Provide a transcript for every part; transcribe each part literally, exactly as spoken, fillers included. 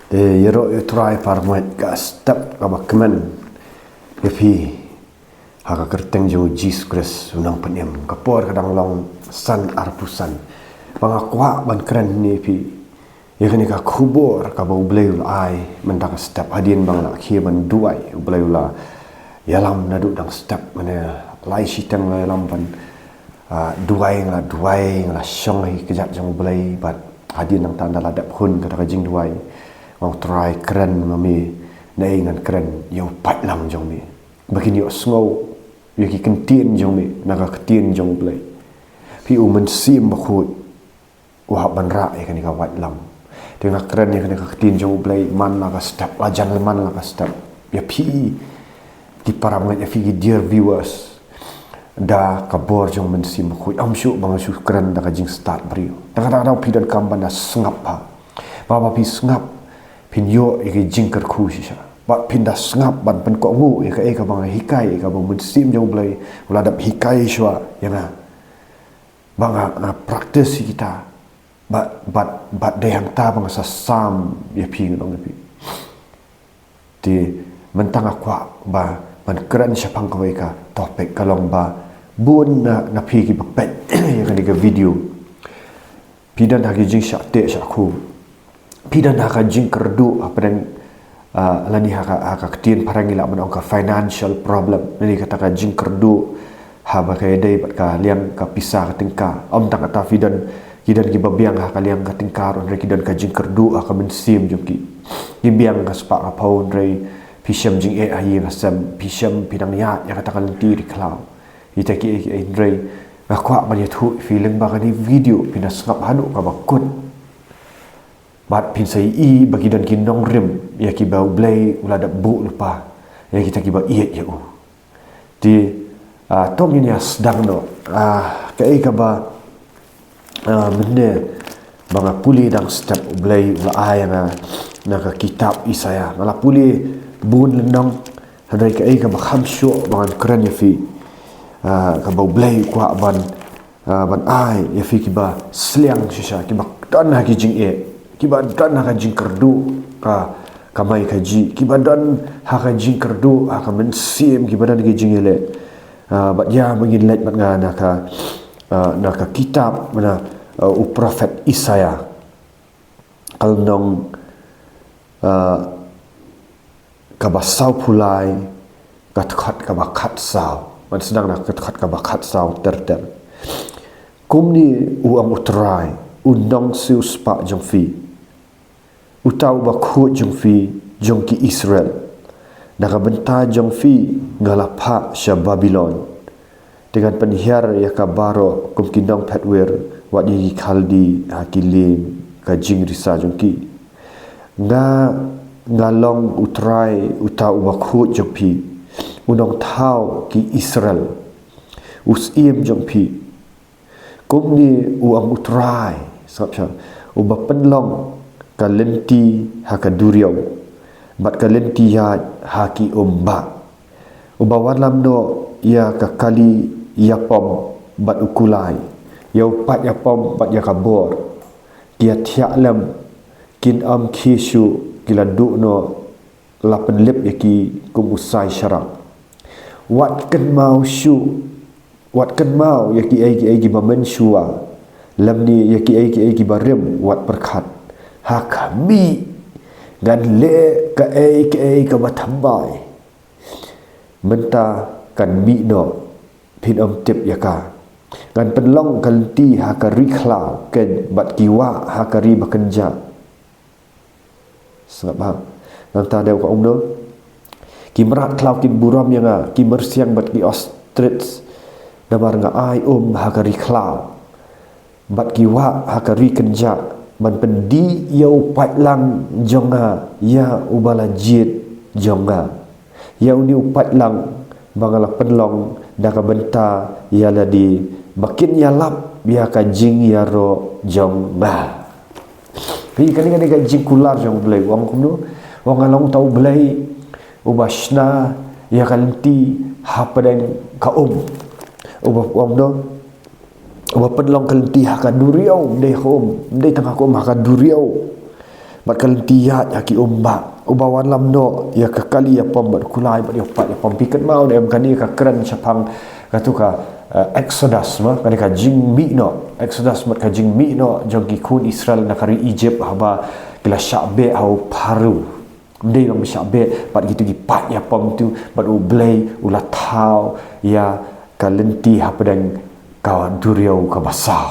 Te ïaroh ïa u Trai para bangeit, ka step kaba kmen ïa phi ha ka kyrteng jong u Jisu Khrist u nongpynim. Ka por ka dang long san arphew san. Ba nga kwah ban kren ïa phi ïa kane ka khubor kaba U Blei u la ai mynta ka step, hadien ba nga la khie ban duwai, U Blei u la ïalam naduh dang step, mane lai shiteng la ïalam ban, ah, duwai, nga la duwai, nga la shong ha ki kjat jong U Blei, bad hadien nangta ynda la dep hun kata ka jingduwai, nga ong, Trai, kren ma me, naei ngan kren ïa u paidlang jong me, ba kin ïohsngew ïa ki ktien jong me na ka ktien jong U Blei. Phi u Mynsiem Bakhuid u hap ban rah ïa kane ka waitlam. Te nga kren ïa kane ka ktien jong U Blei man la ka step, la jan man la ka step. Ïa phi ki para bangeit, ïa phi ki dear viewers, da ka bor jong u Mynsiem Bakhuid, ym shuh ba nga shu kren da ka jingstad briew. Da kata ka daw phi donkam ban da sngap ha. Ba, ba phi sngap, phin ïoh ïa ka jingkyrkhu shisha. Ba phin da sngap ban pynkohnguh ïa kaei kaba nga hikai, ïa kaba u Mynsiem jong U Blei u la dep hikai shuwa ïa nga. Ba nga, nga practice ïa kita. Bad, bad, bad dei hangta ba nga sa sam ïa phi, ngan ong ïa phi. Te mynta nga kwah ba ban kren shaphang kawei ka topic, ka long ba bun na, na phi kiba peit ïa kane ka video, phi don ha ki jingshah teh shah khu. Phi don ha ka jingkyrduh hapdeng, ah, lane ha ka, ha ka ktien phareng ngi lah ban ong ka financial problem. Lane kata ka jingkyrduh haba ka ïadei bad ka liang ka pisa ka tyngka. Ym tang kata, phi don, ki don kiba biang ha ka liang ka tyngka ruh, hynrei ki don ka jingkyrduh ha ka mynsiem jong ki. Ki biang ka spah ka phew, hynrei phi shem jingeh ha ïing ha sem, phi shem, phi dang ïaid ïa kata ka lynti ri khlaw. Ita ki, hynrei nga kwah ban ïathuh ïa phi lyngba kane video, phin da sngap haduh kaba kut. Bad phin sa ïohi ba ki don ki nongrim ïa kiba U Blei u la dep buh lypa ïa kita kiba ïeit ïa u. Te, ah, to ngin ïa sdang noh, ah, kaei kaba, ah, mynne ba nga pule dang step U Blei u la ai ïa nga na ka kitab Isaïah. Nga la pule bun lynnong, hynrei kaei kaba kham shuh ba ngan kren ïa phi, ah, kaba U Blei u kwah ban ah, ban ai ïa phi kiba sliang shisha, kiba don ha ki jingeh, kiba don ha ka jingkyrduh ka kamai kajih, kiba don ha ka jingkyrduh ha ka mynsiem, kiba don ha ki jingeh leh. Ah, bad ïa ba ngin leit bad nga na ka, ah, na ka kitab, na, ah, u prophet Isaïah. Ka lynnong, ah, kaba sawphew lai, ka dkhot kaba khatsaw. Ngan sdang na ka dkhot kaba khatsaw ter ter. Kumne u ong u Trai, u nongsiewspah jong phi, uta uba khuid jong phi, jong ki Israel. Na ka bynta jong phi nga la phah sha Babilon. Te ngan pynhiar ïa ka baroh kum ki nongphetwir, wat ïa ki Khaldi ha ki lieng ka jingrisa jong ki. Nga, nga long u Trai, uta uba khuid jong phi, u nongthaw ki Israel, u syiem jong phi. Kumne u ong u Trai, sngap sha, uba pynlong ka lynti ha ka duriaw, bad ka lynti ïaid ha ki umbah. Uba wallam noh ïa ka kali ïapom bad u kulai, ïa u paid ïapom bad ïa ka bor. Ki ïathiah lem, kin ym khie shuh, ki la duh noh, la pynlip ïa ki kum u sai sharak. Wat kynmaw shuh, wat kynmaw ïa kiei kiei kiba mynshuwa, lymne ïa kiei kiei kiba rim, wat pyrkhat. Ha khmih, ngan leh kaei kaei kaba thymmai. Mynta kan mih noh, phin ym tip ïa ka. Ngan pynlong ka lynti ha ka ri khlaw, keiñ bad ki wah ha ka ri bakynjah. Sngap ha. Nangta dei u ka ong noh, ki mrad khlaw kin burom ïa nga, ki myrsiang bad ki ostrich, namar nga ai um ha ka ri khlaw, bad ki wah ha ka ri kynjah, ban pyndih ïa u paidlang jong nga, ïa uba la jied jong nga. Ïa une u paidlang ba nga la pynlong da ka bynta ïa lade, ba kin ïalap ïa ka jingïaroh jong nga. Phi, kane, kane ka jingkular jong U Blei, u ong kumno? U ong nga long uta U Blei uba shna ïa ka lynti hapdeng ka um. Uba, u ong kumno? Uba pynlong ka lynti ha ka duriaw, ym dei ha ka um, ym dei tang ha ka um, ha ka duriaw. bad ka lynti ïaid ha ki um bah, uba wanlam noh ïa ka kali ïapom bad u kulai bad ïa u paid ïapom. Phi kynmaw ne em kane ka kren shaphang katu ka, eh, Exodus, ma, kane ka jingmih noh, Exodus, bad ka jingmih noh jong ki khun Israel na ka ri Egypt, haba ki la shah beh ha u Pharaoh. Ym dei long ba shah beh bad kitu ki paid ïapom tu, bad U Blei u la thaw ïa ka lynti hapdeng ka duriaw kaba saw.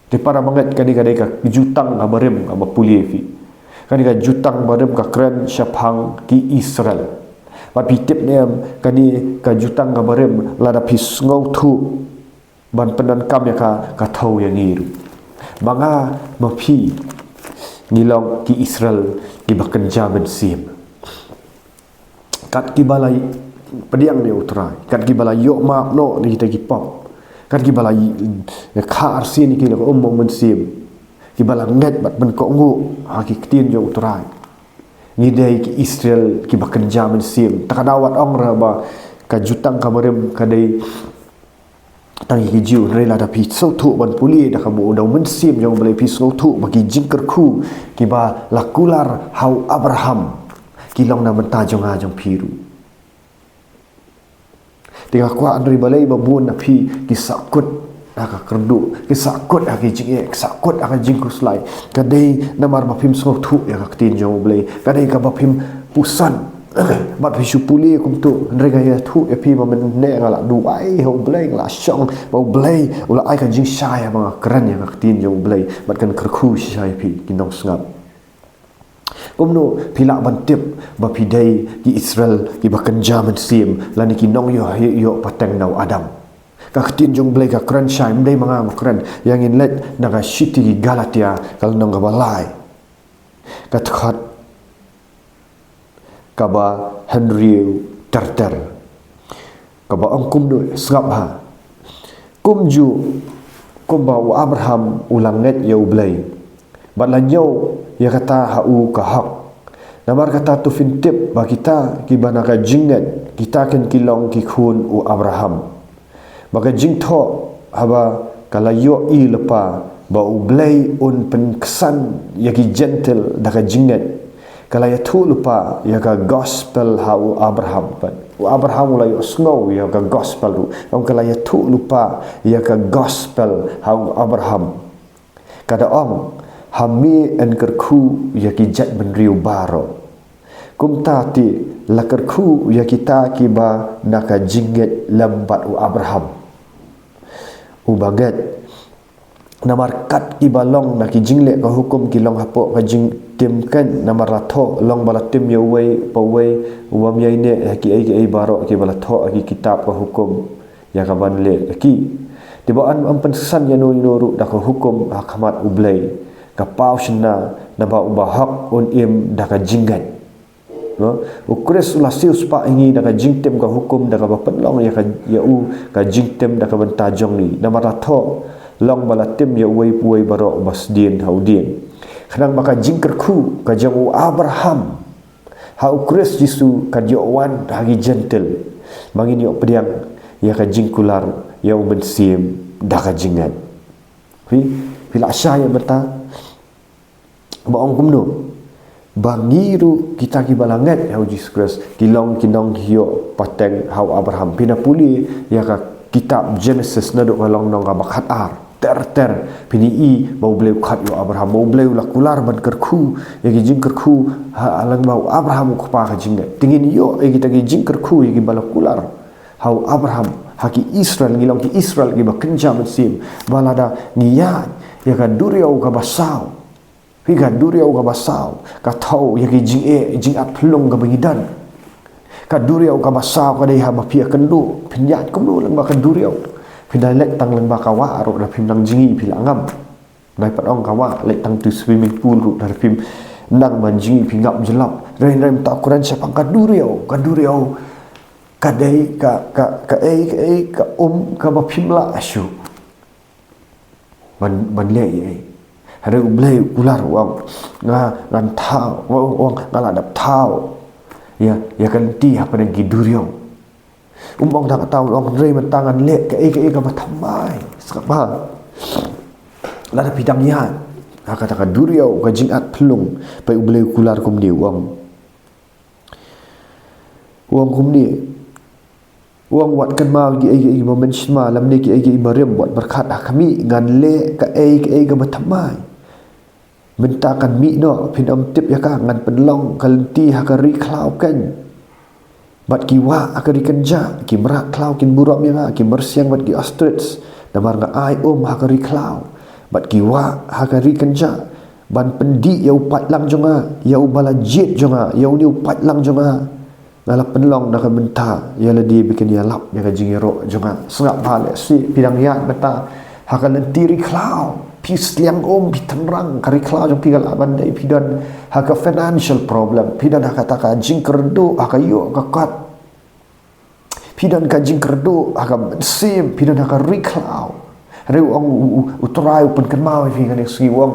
Te para bangeit, kane ka dei ka jutang kaba rim kaba pule ïa phi. Kane ka jutang ba rim ka kren shaphang ki Israel. Bad phi tip ne em, kane ka jutang kaba rim, lada phi sngewthuh ban pyndonkam ïa ka, ka thew ïa ngi ruh. Ma nga ma phi ngi long ki Israel kiba kynja mynsiem. Kat kiba la pdiang ïa U Trai, kat kiba la ïoh map noh na kita ki pop, kat kiba la kha arsien ïa ki la ka um u Mynsiem, kiba la ngeit bad pynkohnguh ha ki ktien jong U Trai. Ngi dei ki Israel kiba kynja mynsiem. Te ka daw wat ong ruh ba ka jutang kaba rim ka dei tang ïa ki Jiw, hynrei lada phi sngewthuh ban pule da ka buh u Mynsiem jong U Blei, phi sngewthuh ba ki jingkyrkhu kiba la kular ha u Abraham ki long na bynta jong nga jong phi ruh. Te nga kwah, hynrei balei ba bun na phi ki sahkut ha ka kyrduh, ki sahkut ha ki jingeh, ki sahkut ha ka jingkhuslai? Ka dei namar ba phim sngewthuh ïa ka ktien jong U Blei. Ka dei kaba phim puson bad phi shu pule kumto. Hynrei nga ïathuh ïa phi ba mynne nga la duwai ha U Blei, nga la shong ba U Blei u la ai ka jingshai haba nga kren ïa ka ktien jong U Blei bad kan kyrkhu shisha ïa phi ki nongsngap. Kumno phi lah ban tip ba phi dei ki Israel kiba kynja mynsiem, lane ki nongïoh, ïoh pateng na u Adam? Ka ktien jong U Blei ka kren shai, ym dei ma nga ma kren. Ïa ngin leit na ka shithi ki Galatia, ka lynnong kaba lai, ka dkhot kaba hynriew ter ter, kaba ong kumno, sngap ha. Kumjuh kumba u Abraham u la ngeit ïa U Blei bad la ñiew ïa kata ha u ka hok. Namar kata to phin tip ba kita kiba na ka jingngeit, kita kin ki long ki khun u Abraham. Ba ka jingthoh haba ka la ïohi lypa ba U Blei un pynksan ïa ki Jentil da ka jingngeit, ka la ïathuh lypa ïa ka gospel ha u Abraham. Bad u Abraham u la ïohsngew ïa ka gospel ruh, ong ka la ïathuh lypa ïa ka gospel ha u Abraham. Ka da ong, ha me yn kyrkhu ïa ki jaitbynriew baroh. Kumta te la kyrkhu ïa kita kiba na ka jingngeit lem bad u Abraham, uba ngeit. Namar kat kiba long na ki jingleh ka hukum ki long hapoh ka jingtim keiñ, namar la thoh, long ba la tim ïa uwei pa uwei u bym ïaineh ha kiei kiei baroh kiba la thoh ha ki kitab ka hukum ïa ka ban leh ïa ki. Te ba yn ym pynksan ïano ïano ruh da ka hukum ha khmat U Blei, ka paw shynna, naba uba hok un im da ka jingngeit. No? U Khrist u la siewspah ïa ngi da ka jingtim ka hukum, da kaba pynlong ïa ka, ïa u ka jingtim da ka bynta jong ngi. Namar la thoh, long ba la tim ïa uwei pa uwei baroh uba sdien ha u dieng. Khnang ba ka jingkyrkhu ka jong u Abraham ha u Khrist Jisu kan ïoh wan ha ki Jentil, ba ngin ïoh pdiang ïa ka jingkular ïa u Mynsiem da ka jingngeit. Phi, phi lah shai ïa mynta ba ong kumno? Ba ngi ruh kita kiba la ngeit ha u Jisu Khrist ki long ki nongïoh pateng ha u Abraham. Phin ïa pule ïa ka kitab Genesis naduh ka lynnong kaba khatar ter ter, phin ïohi ba U Blei u khot ïa u Abraham, ba U Blei u la kular ban kyrkhu ïa ki jingkyrkhu ha, ha lyngba u Abraham u kpa ka jingngeit. Te ngin ïoh ïa kita ki jingkyrkhu ïa kiba la kular ha u Abraham, ha ki Israel, ngi long ki Israel kiba kynja mynsiem. Ba lada ngi ïaid ïa ka duriaw kaba saw, phi, ka duriaw kaba saw ka thew ïa ki jingeh, jingat phyllung kaba ngi don. Ka duriaw kaba saw ka dei haba phi ïakynduh, phin ïaid kumno lyngba ka duriaw? Phin da leit tang lyngba ka wah ruh, lada phim nang jngi phi lah ngam. Nai pat ong ka wah, leit tang tu swimming pool ruh, lada phim nang ban jngi phi ngap jyllop. Hynrei, hynrei mynta u kren shaphang ka duriaw, ka duriaw ka dei ka, ka, kaei, kaei, ka um kaba phim lah shuh ban, ban leh ei ei. Hynrei U Blei u kular, u ong, nga, ngan thaw, u ong, u ong, nga la dep thaw ïa, ïa ka lynti hapdeng ki duriaw. Um ong da kata, u ong, hynrei mynta ngan leh kaei kaei kaba thymmai. Sngap bha. Lada phi dang ïaid ha kata ka duriaw ka jingat pynlong, peit U Blei u kular kumne, u ong. U ong kumne. U ong, wat kynmaw ïa ki ei ki ei ba mynshem lymne ki ei ki ei ba rim, wat pyrkhat ha khmih, ngan leh ka ei ka ei kaba thymmai. Mynta kan mih noh, phin ym tip ïa ka, ngan pynlong ka lynti ha ka ri khlaw keiñ. Bad ki wah ha ka ri kynjah, ki mrad khlaw kin burom ïa nga, ki myrsiang bad ki ostrich, namar nga ai um ha ka ri khlaw. Bad ki wah ha ka ri kynjah, ban pyndih ïa u paidlang jong nga, ïa uba la jied jong nga, ïa une u paidlang jong nga. Nga la pynlong na ka bynta ïa lade ba kin ïalap ïa ka jingïaroh jong nga. Sngap bha lehse phi dang ïaid mynta ha ka lynti ri khlaw, phi sliang um, phi tynrang, ka ri khlaw jong phi ka lah ban dei phi don ha ka financial problem, phi don ha kata ka jingkyrduh, ha ka ïoh ka kot. Phi don ka jingkyrduh ha ka mynsiem, phi don ha ka ri khlaw. Hynrei u ong u, u, u Trai u pynkynmaw ïa phi kane ka sngi, u ong,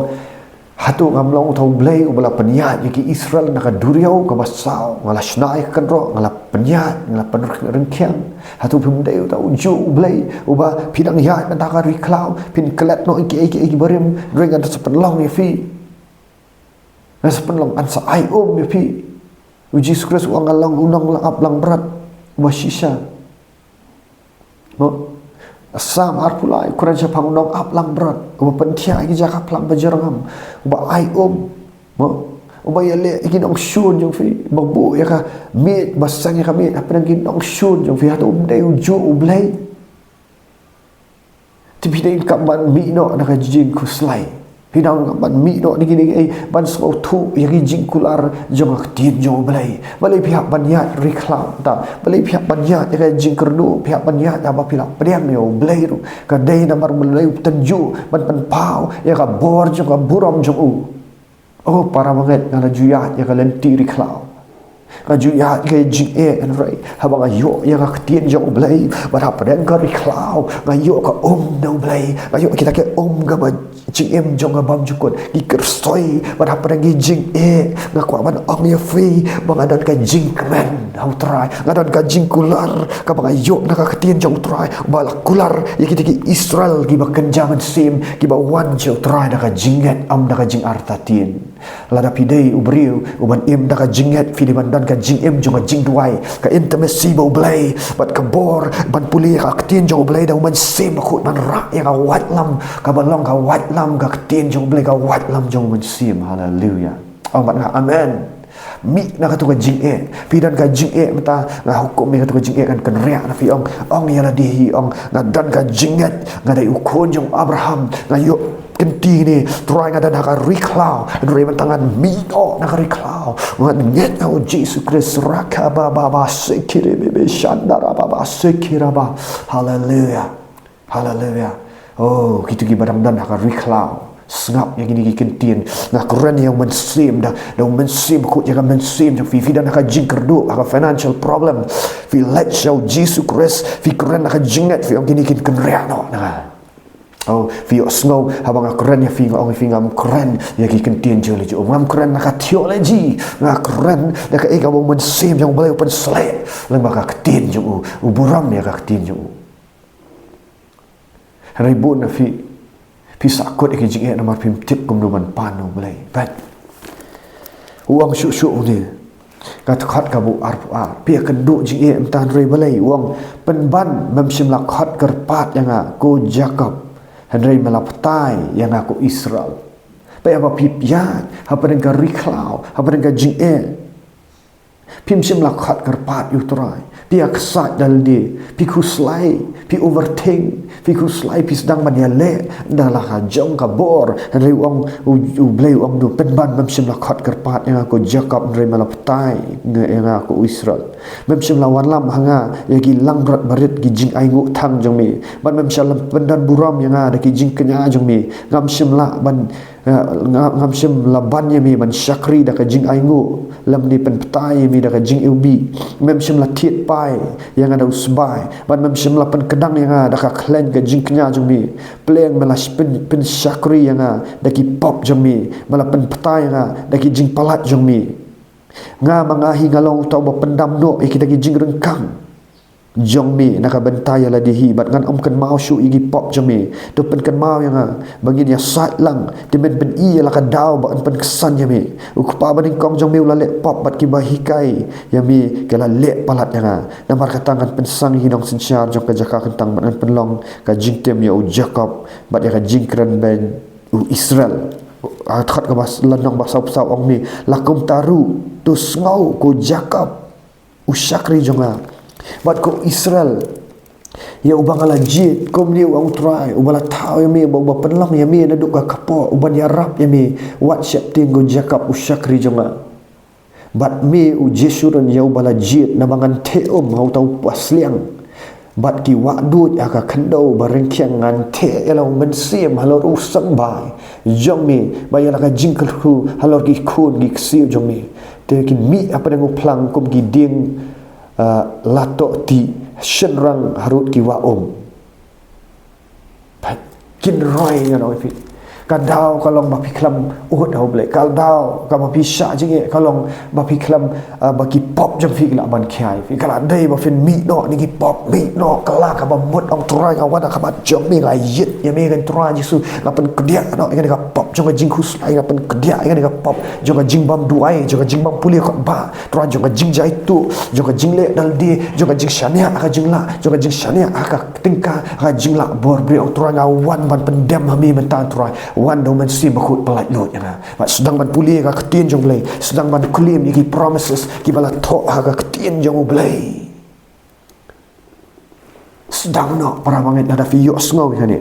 hato ngam long uta U Blei uba la pynïaid ïa ki Israel na ka duriaw kaba saw? Nga la shna ïa ka kynroh, nga la pynïaid, nga la pynryngkhiang. Hato phim dei uta ujuh U Blei uba phi dang ïaid mynta ha ka ri khlaw, phin klet noh ïa ki ei ki ei kiba rim, hynrei ngan sa pynlong ïa phi. Ngan sa pynlong, ngan sa ai um ïa phi. U Jisu Khrist u ong, nga long u nonglap langbrot uba shisha. Mo? Salm arphew lai u kren shaphang u nonglap langbrot uba pynthiah ïa ki jaka phlang ba jyrngam, uba ai um. Mo? Uba ïaleh ïa ki nongshun jong phi, ba buh ïa ka miej, ba seng ïa ka miej hapdeng ki nongshun jong phi. Hato um dei ujuh U Blei? Te phi dang kum ban mih noh na ka jingkhuslai. Phi dang kum ban mih noh na kine kiei, ban sngewthuh ïa ki jingkular jong ka ktien jong U Blei. Balei phi hap ban ïaid ri khlaw ta? Balei phi hap ban ïaid ïa ka jingkyrduh? Phi hap ban ïaid haba phi la pdiang ïa U Blei ruh. Ka dei namar U Blei u tynjuh ban pynpaw ïa ka bor jong ka burom jong u. O para bangeit, nga la ju ïaid ïa ka lynti ri khlaw. Nga ju ïaid ïa ka jingeh, hynrei haba nga ïoh ïa ka ktien jong U Blei, bad hapdeng ka ri khlaw nga ïoh ka um na U Blei, nga ïoh kita ki um kaba jingim jong ka bymjukut, ki kyrsoi, bad hapdeng ki jingeh, nga kwah ban ong ïa phi ba nga don ka jingkmen ha U Trai, nga don ka jingkular kaba nga ïoh na ka ktien jong U Trai, ba la kular ïa kita ki Israel kiba kynja mynsiem, kiba wan sha U Trai da ka jingngeit, ym da ka jingartatien. Lada phi dei u briew uban im da ka jingngeit, phi dei ban don ka jingim jong ka jingduwai, ka intimacy bad U Blei, bad ka bor ban pule ïa ka ktien jong U Blei da u Mynsiem Bakhuid, ban rah ïa ka waitlam kaba long ka waitlam ka ktien jong U Blei, ka waitlam jong u Mynsiem. Haleluia. Ong bad nga, amen. Mih na kato ka jingeh. Phi don ka jingeh mynta, nga hukum ïa kato ka jingeh kan kynriah na phi. Ong, ong ïa lade hi, ong, nga don ka jingngeit, nga dei u khun jong Abraham, nga ïoh kynti ne, Trai, nga don ha ka ri khlaw, hynrei mynta ngan mih noh na ka ri khlaw, ngan ngeit ha u Jisu Khrist. Raka ba ba ba sekire bebe shandara ba ba sekira ba. Haleluia. Haleluia. Oh, kito kiba dang don ha ka ri khlaw, sngap ïa kine ki ktien. Nga kren ïa u Mynsiem da, da u Mynsiem Bakhuid, ïa ka mynsiem jong phi. Phi don ha ka jingkyrduh, ha ka financial problem, phi leit sha u Jisu Khrist, phi kren ha ka jingngeit, phi ong kine kin kynriah noh na nga. Oh, phi ïohsngew haba nga kren ïa phi, nga ong ïa phi ngam kren ïa ki ktien jong lade, ngam kren na ka theology, nga kren da kaei kaba u Mynsiem jong U Blei u pynsleh lyngba ka ktien jong u, u burom ïa ka ktien jong u. Hynrei bun na phi, phi sahkut ïa ki jingeh namar phim tip kumno ban pan na U Blei. Peit. U ong shuh shuh une. Ka dkhot kaba arphew ar. Phi ïakynduh jingeh mynta, hynrei balei? U ong, pynban mem shym la khot kyrpad ïa nga ko Jakob, hynrei me la batai ïa nga ko Israel. Peit, haba phi ïaid hapdeng ka ri khlaw, hapdeng ka jingeh, phim shym la khot kyrpad ïa U Trai. Phi ïa ksaid da lade, phi khuslai, phi overthink, phi khuslai, phi sdang ban ïaleh da la ka jong ka bor. Hynrei u ong, U, U Blei u ong, pynban mem shym la khot kyrpad ïa nga ko Jakob, hynrei me la batai ïa nga ko Israel. Mem shym la wanlam ha nga ïa ki langbrot barit, ki jingainguh thang jong me, bad mem shym la pyndon burom ïa nga da ki jingkñia jong me. Ngam shym lah ban Nga, nga, ngam shym la ban ïa me ban shakri da ka jingainguh, lymne pynbatai ïa me da ka jingiwbih. Mem shym la thied pai ïa nga da u sbai, bad mem shym la pynkdang ïa nga da ka khleiñ ka jingkñia jong me. Pleng me la pyn, pynshakri ïa nga da ki pop jong me, me la pynbatai ïa nga da ki jingpalat jong me. Nga ma nga hi nga long uta uba pyndam noh ïa kita ki jingryngkang. jong me na ka bynta ïa lade hi, bad ngan ym kynmaw shuh ïa ki pop jong me. To pynkynmaw ïa nga ba ngin ïasaid lang, te men pyni ïa la ka daw ba yn pynksan ïa me. U Kpa banyngkong jong me u la leh pop, bad kiba hikai ïa me ki la leh palat ïa nga. Namar kata ngan pynsang ïa ki nongsynshar jong ka jaka kyntang, bad ngan pynlong ka jingtim ïa u Jakob bad ïa ka jingkren beiñ u Israel. Ha dkhot kaba s-, lynnong ba sawphew saw ong me, la kumta ruh to sngew, ko Jakob u shakri jong nga, bad ko Israel, ïa uba nga la jied, kumne u ong U Trai, uba la thaw ïa me, uba, uba pynlong ïa me naduh ka kpoh, uban ïarap ïa me. Wat sheptieng, ko Jakob u shakri jong nga, bad me u Jeshurun, ïa uba la jied, naba ngan theh um ha uta u pasliang, bad ki wah duid ha ka khyndew ba ryngkiang. Ngan theh ïa la u mynsiem halor u symbai jong me, bad ïa la ka jingkyrkhu halor ki khun ki ksiew jong me. Te kin mih hapdeng u phlang kum ki dieng, ah, la tohtih, shynrang harud ki wah um. Kin roi, ngan ong ïa phi. Ka daw ka long ba phi khlem ud ha U Blei. Ka daw kaba phi shah jingeh ka long ba phi khlem, ah, ba ki pop jong phi ki lah ban khia ïa phi. Ka la dei ba phin mih noh na ki pop, mih noh, kylla kaba mut, ong Trai, nga wan ha khmat jong me, nga ïeit ïa me, ko Trai Jisu, nga pynkdiah noh ïa kane ka pop jong ka jingkhuslai, nga pynkdiah ïa kane ka pop jong ka jingbym duwai, jong ka jingbym pule khot ba, Trai, jong ka jingjaituh, jong ka jingleh dalde, jong ka jingshaniah ha ka jinglah, jong ka jingshaniah ha ka tyngka, ha ka jinglah bor briew. Ong Trai, nga wan ban pyndem ha me mynta, Trai, wan da u Mynsiem Bakhuid pyllait luid ïa nga. Bad sdang ban pule ïa ka ktien jong U Blei, sdang ban claim ïa ki promises kiba la thoh ha ka ktien jong U Blei. Sdang noh, para bangeit, lada phi ïohsngew ïa kane,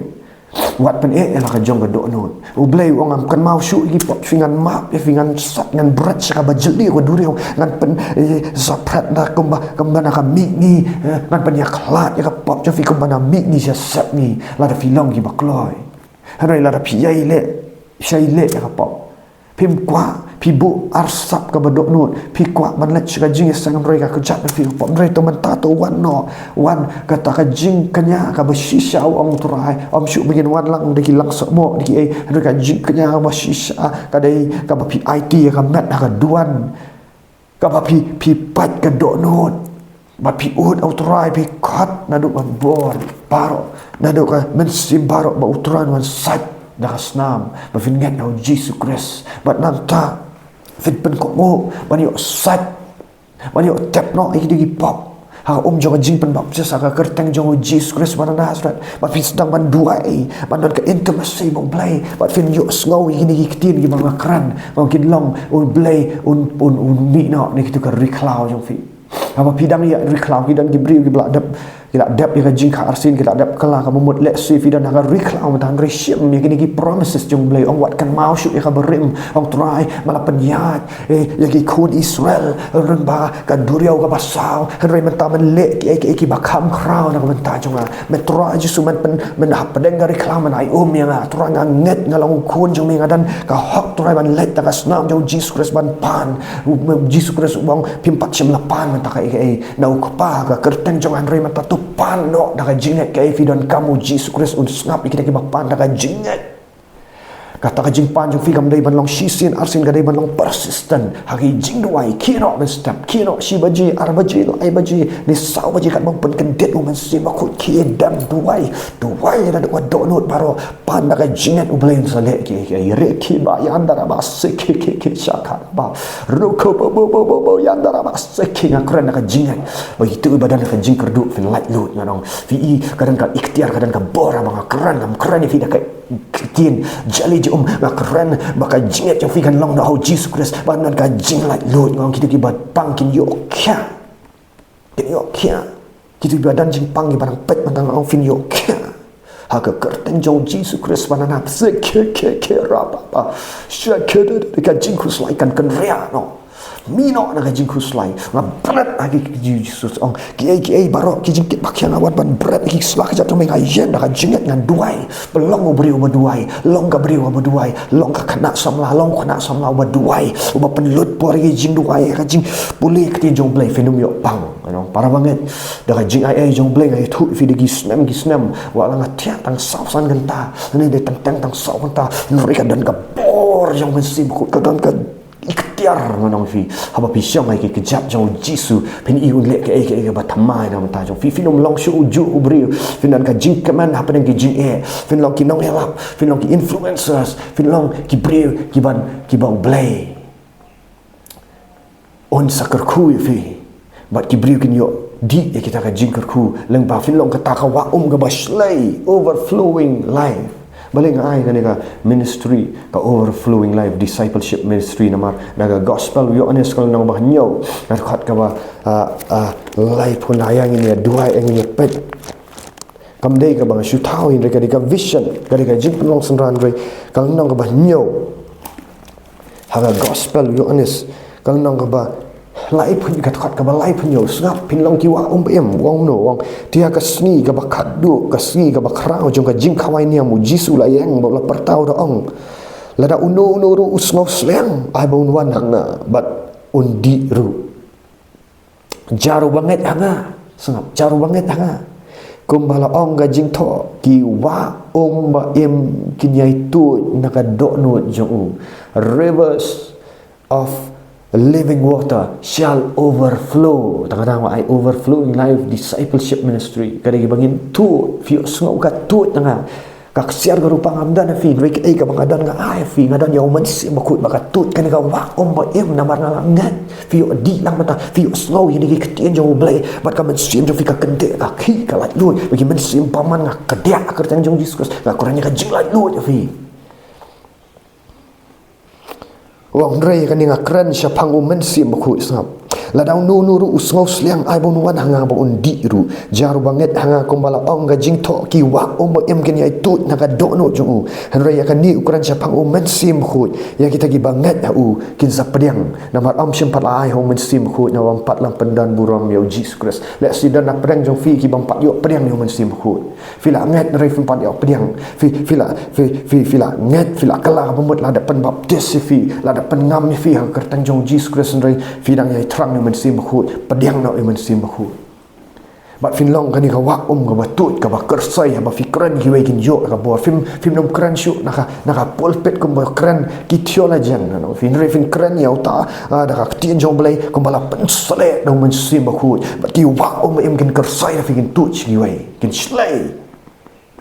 wat pyneh ïa la ka jong ka dohnud. U Blei u ong, ngam kynmaw shuh ïa ki pop jong phi, ngan map ïa phi, ngan sat, ngan bret sha kaba jylliew ka duriaw, ngan pyn, eh, sa phret na kumba, kumba na ka mihngi, eh, ngan pynïakhlad ïa ka pop jong phi kumba na mihngi sha sepngi, lada phi long kiba kloi. Hynrei lada phi ïai leh, phi ïai leh ïa ka pop, phim kwah, phi buh arsap kaba dohnud, phi kwah ban leit sha ka jingïaseng, hynrei ka kjat na phi ka pop. Hynrei to mynta to wan noh, wan, kata ka jingkñia kaba shisha, u ong U Trai, ym shuh ba ngin wan lang da ki langsohmoh, da ki ei, hynrei ka jingkñia kaba shisha ka dei kaba phi aiti ïa ka met ha ka duwan, kaba phi, phi pait ka dohnud, bad phi ud ha U Trai, phi khot naduh ka bor baroh, naduh ka mynsiem baroh, ba U Trai un wan sait da ka snam, ba phin ngeit ha U Jisu Khrist. Bad nangta phin pynkohnguh ban ïoh sait, ban ïoh tep noh ïa ki, ïa ki pop ha ka um jong ka jingpynbaptis ha ka kyrteng jong U Jisu Khrist ba na Nasareth. Bad phin sdang ban duwai, ban don ka intimacy bad U Blei, bad phin ïohsngew ïa kine ki ktien kiba nga kren, ba kin long, U Blei un, un, un mih noh na kito ka ri khlaw jong phi. Haba phi dang ïa ri khlaw, ki don ki briew kiba la dep, ki la dep ïa ka jingkha arsien, ki la dep kylla kaba mut. Lehse phi don ha ka ri khlaw mynta, hynrei shim ïa kine ki promises jong U Blei. Ong, wat kynmaw shuh ïa ka barim, ong Trai, me la pynïaid, eh, ïa ki khun Israel lyngba ka duriaw kaba saw, hynrei mynta men leh kiei kiei kiba kham khraw na ka bynta jong nga. Me Trai Jisu, men pyn, men hapdeng ka ri khlaw men ai um ïa nga. Trai, nga ngeit nga long u khun jong me, nga don ka hok, Trai, ban leit da ka snam jong U Jisu Khrist ban pan. U, U Jisu Khrist u ong, phim pat shym la pan mynta kaei kaei na U Kpa ha ka kyrteng jong nga, hynrei mynta to pan noh da ka jingngeit. Kaei phi donkam, U Jisu Khrist un sngap ïa kita kiba pan da ka jingngeit. Kata ka jingpan jong phi kam dei ban long shisien arsien, ka dei ban long persistent ha ki jingduwai. Khie noh mynstep, khie noh shi baje, ar baje, lai baje, ne saw baje, katba pynkyndit U Mynsiem Bakhuid, khie dem duwai. Duwai naduh ka dohnud baroh, pan da ka jingngeit, U Blei un sa leh kiei kiei. Rek kiba ïa ndara ba se ki ki ki shaka ba, ruko bo bo bo bo bo ïa ndara ba se ki. Nga kren da ka jingngeit ba itu ba don ka jingkyrduh phin lait lut, nga ong. Phi i ka don ka iktiar, ka don ka bor, ba nga kren, ngam kren ïa phi da ka ktien jali jong, nga kren ba ka jingngeit jong phi kan long na ha U Jisu Khrist, ba don ka jinglait lut. Nga ong kito kiba pang kin ïoh khia, kin ïoh khia. Kito kiba don jingpang, kiba dang peit mynta, nga ong phin ïoh khia ha ka kyrteng jong U Jisu Khrist ba na Nasareth. Ki ki ki ra ba ba, sha ki de de, ka jingkhuslai kan kynriah noh. Mih noh na ka jingkhuslai. Nga bret ha ki, ki, ki, Jisu ong, kiei kiei baroh ki jingkit ba khia, nga wan ban bret ha ki sla kjat jong me. Nga ïeng da ka jingngeit, ngan duwai. Ba long u briew uba duwai, long ka briew uba duwai, long ka khynnah samla, long khynnah samla uba duwai, uba pynlut por ïa ki jingduwai, ka jingpule ktien jong U Blei. Phin ym ïoh pang. Nga ong, para bangeit, da ka jingai ei jong U Blei nga ïathuh ïa phi da ki snem ki snem. Wat la nga thiah tang saw san kynta, ne dei tang teng tang saw kynta, hynrei ka don ka bor jong U Mynsiem Bakhuid, ka don ka Ikhtiar ngan ong phi, haba phi shong ha ki kjat jong u Jisu, phin ïoh leh kaei kaei kaba thymmai na ka bynta jong phi. Phin ym long shuh ujuh u briew, phin don ka jingkmen hapdeng ki jingeh, phin long ki nongïalap, phin long ki influencers, phin long ki briew kiban, kiba U Blei un sa kyrkhu ïa phi. Bad ki briew kin ïoh dih ïa kita ka jingkyrkhu lyngba phin long kata ka wah um kaba shlei, overflowing life. Balei nga ai kane ka ministry ka Overflowing Life Discipleship Ministry, namar na ka Gospel u Ïoannis ka lynnong ba hynñiew, ka dkhot kaba, ah, ah, laiphew, ngin ïa duwai, ngin ïa peit. Kam dei kaba nga shu thaw, hynrei ka dei ka vision, ka dei ka jingpynlong synran, hynrei ka lynnong kaba hynñiew ha ka Gospel u Ïoannis, ka lynnong kaba laiphew, ka dkhot kaba laiphew hynñiew: Sngap, phin long ki wah um ba im. U ong kumno? U ong, te ha ka sngi kaba khatduh, ka sngi kaba khraw jong ka jingkhawai niam, u Jisu u la ïeng bad u la pyrta, u da ong, lada uno uno ruh u sngewsliang, ai ba un wan ha nga bad un dih ruh. Jar uba ngeit ha nga, sngap, jar uba ngeit ha nga, kumba la ong ka jingthoh, ki wah um ba im kin ïai tuid na ka dohnud jong u. Rivers of living water shall overflow. Tang katne nga ai Overflowing Life Discipleship Ministry. Ka dei kiba ngin tuid, phi ïohsngew ka tuid na nga. Ka ksiar ka rupa ngam don ha phi, hynrei kaei kaba nga don nga ai ha phi, nga don ïa u Mynsiem Bakhuid ba ka tuid kane ka wah um ba im namar nga la ngeit. Phi ïoh dih lang mynta, phi ïohsngew ïa kine ki ktien jong U Blei, bad ka mynsiem jong phi ka kyndit, ka khih, ka laitluid. Bad ki mynsiem bymman nga kdiah ha ka kyrteng jong u Jisu Khrist, nga kren ïa ka jinglaitluid ha phi. U ong, hynrei kane nga kren shaphang u Mynsiem Bakhuid, sngap. Lada uno uno ruh u sngewsliang, ai ba un wan ha nga bad un dih ruh. Jar uba ngeit ha nga, kumba la ong ka jingthoh, ki wah um ba im kin ïai tuid na ka dohnud jong u. Hynrei ïa kane u kren shaphang u Mynsiem Bakhuid. Ïa kita kiba ngeit ha u kin sa pdiang. Namar ym shym pat la ai ha u Mynsiem Bakhuid naba ym pat la pyndonburom ïa u Jisu Khrist. Lehse don na pdeng jong phi ki bym pat ïoh pdiang ïa u Mynsiem Bakhuid. Phi la ngeit, hynrei phim pat ïoh pdiang. Phi, phi la, phi, phi, phi la ngeit, phi la kylla ka bamut, la dep pynbaptis ïa phi, la dep pynngam ïa phi ha ka kyrteng jong u Jisu Khrist, hynrei phi dang ïai thrang ïa u Mynsiem Bakhuid. Pdiang noh ïa u Mynsiem Bakhuid. Bad phin long kane ka wah um kaba tuid, kaba kyrsoi, haba phi kren kiwei kin ïoh ka bor. Phim, phim nym kren shuh na ka, na ka pulpit kumba kren ki theologian, no? Phin, hynrei phin kren ïa uta, ah, da ka ktien jong U Blei, kumba la pynsleh da u Mynsiem Bakhuid. Bad ki wah um ba im kin kyrsoi, da phi kin tuid sha kiwei, kin shlei.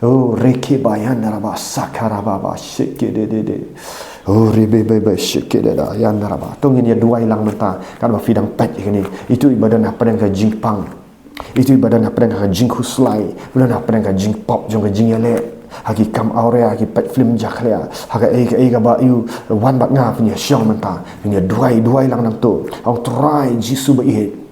Oh, reke ba yan da raba, saka raba ba, sheke de de de. Oh, rebe be be, sheke de da, yan da raba. To ngin ïa duwai lang mynta, katba phi dang peit ïa kane. Ito iba don hapdeng ka jingpang. Ito iba don hapdeng ka jingkhuslai, ba don hapdeng ka jingpop jong ka jingïaleh. Ha ki kam awria, ha ki peit film jakhlia, ha kaei kaei kaba aiu, wan bad nga, phin ïa shong mynta. Phin ïa duwai, duwai lang nangto. Ong, Trai Jisu ba ïeit.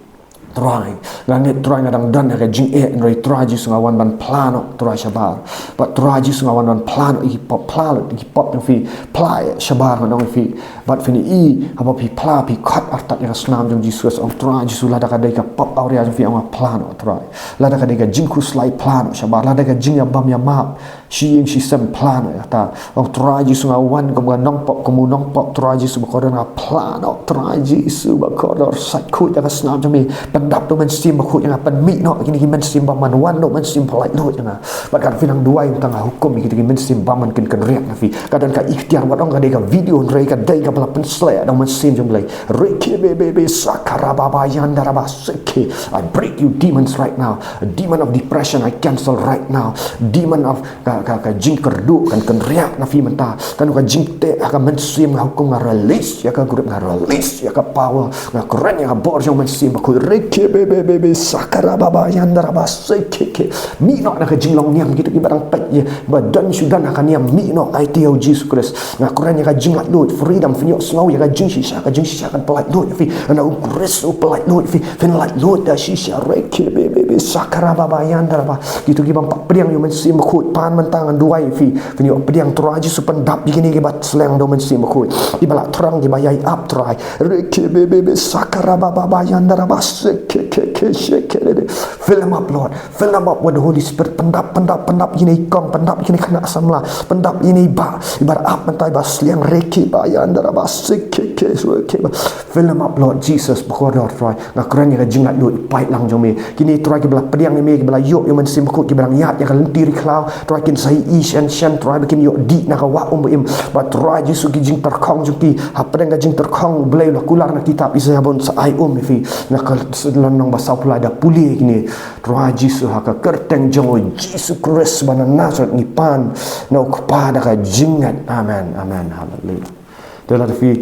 Trai, nga ngeit Trai nga dang don ha ka jingeh, hynrei Trai Jisu nga wan ban phla noh Trai shabar. Bad Trai Jisu nga wan ban phla noh ïa ki pop, phla lut ïa ki pop jong phi, phla shabar ngan ong ïa phi. Bad phin i, haba phi phla, phi khot artat ïa ka snam jong u Jisu Khrist, ong Trai Jisu, lada ka dei ka pop awria jong phi, ong, nga phla noh Trai. Lada ka dei ka jingkhuslai, phla noh shabar. Lada ka jingïabam ïamap shi ïing shi sem, phla noh ïa kata. Ong Trai Jisu nga wan kum ka nongpop, kum u nongpop, Trai Jisu bakordor, nga phla noh Trai Jisu bakordor. Sait khuid ïa ka snam jong me. Pyndap da u Mynsiem Bakhuid ïa nga, pynmih noh ïa kine ki mynsiem bymman, wan noh u Mynsiem ba laitluid ïa nga. Bad katba phi nang duwai, mynta nga hukum ïa kito ki mynsiem bymman kin kynriah na phi. Ka don ka iktiar, wat ong ka dei ka video, hynrei ka dei kaba la pynsleh da u Mynsiem jong U Blei. Reke be be be, saka raba ba, yan da raba, seke. I break you demons right now. Demon of depression, I cancel right now. Demon of ka, ka, ka jingkyrduh kan kynriah na phi mynta. Kano ka jingteh ha ka mynsiem, nga hukum, nga release ïa ka grip, nga release ïa ka power. Nga kren ïa ka bor jong u Mynsiem Bakhuid. Reke be be be be, saka raba ba, yan da raba, seke ke. Mih noh na ka jinglong niam, kito kiba dang peit ïa, ba don shu don ha ka niam, mih noh, aiti ïa u Jisu Khrist. Nga kren ïa ka jinglaitluid, freedom, phin ïohsngew ïa ka jingshisha, ka jingshisha kan pyllaitluid ïa phi. Namar u Khrist u pyllaitluid ïa phi, phin laitluid da shisha. Reke be be be, saka raba ba, yan da raba. Kito ki bym pat pdiang ïa u Mynsiem Bakhuid, pan mynta ngan duwai ïa phi. Phin ïoh pdiang, Trai Jisu, pyndap ïa kine kiba sleng da u Mynsiem Bakhuid. Kiba la thrang, kiba ïai ap, Trai. Reke be be be, saka raba ba ba, yan da raba, seke ke ke, sheke de de. Fill them up, Lord. Fill them up with the Holy Spirit. Pyndap, pyndap, pyndap ïa kine i kong, pyndap ïa kine i khynnah samla, pyndap ïa kine i bah, iba ap mynta, iba sliang, reke ba, yan da raba, seke ke, seke ba. Fill them up, Lord Jesus, bakordor Trai. Nga kren ïa ka jinglaitluid, i paidlang jong me. Kine Trai kiba la pdiang ïa me, kiba la ïoh ïa u Mynsiem Bakhuid, kiba dang ïaid ïa ka lynti ri khlaw, Trai kin sa ïohi shen shen, Trai, ba kin ïoh dih na ka wah um ba im. Bad Trai Jisu, ki jingtyrkhong jong ki, hapdeng ka jingtyrkhong, U Blei, la kular na kitab Isaïah ba un sa ai um ïa phi. Na ka lynnong ba sawphew lai, da pule ïa kine, Trai Jisu, ha ka kyrteng jong U Jisu Khrist ba na Nasareth ngi pan na U Kpa da ka jingngeit. Amen, amen, haleluya. Te lada phi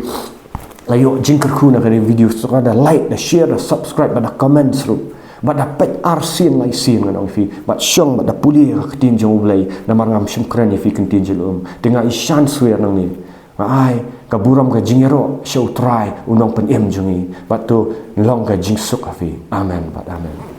la ïoh jingkyrkhu na kane ka video, sngewbha da like, da share, da subscribe, bad da comment ruh. Bad da peit arsien laisien, ngan ong ïa phi. Bad shong, bad da pule ïa ka ktien jong U Blei, namar ngam shym kren ïa phi ktien jong u lum. Te nga ïashem swear nangne, nga ai ka burom, ka jingïaroh sha U Trai, U Nongpynim jong ngi. Bad to long ka jingsuk ha phi. Amen bad amen.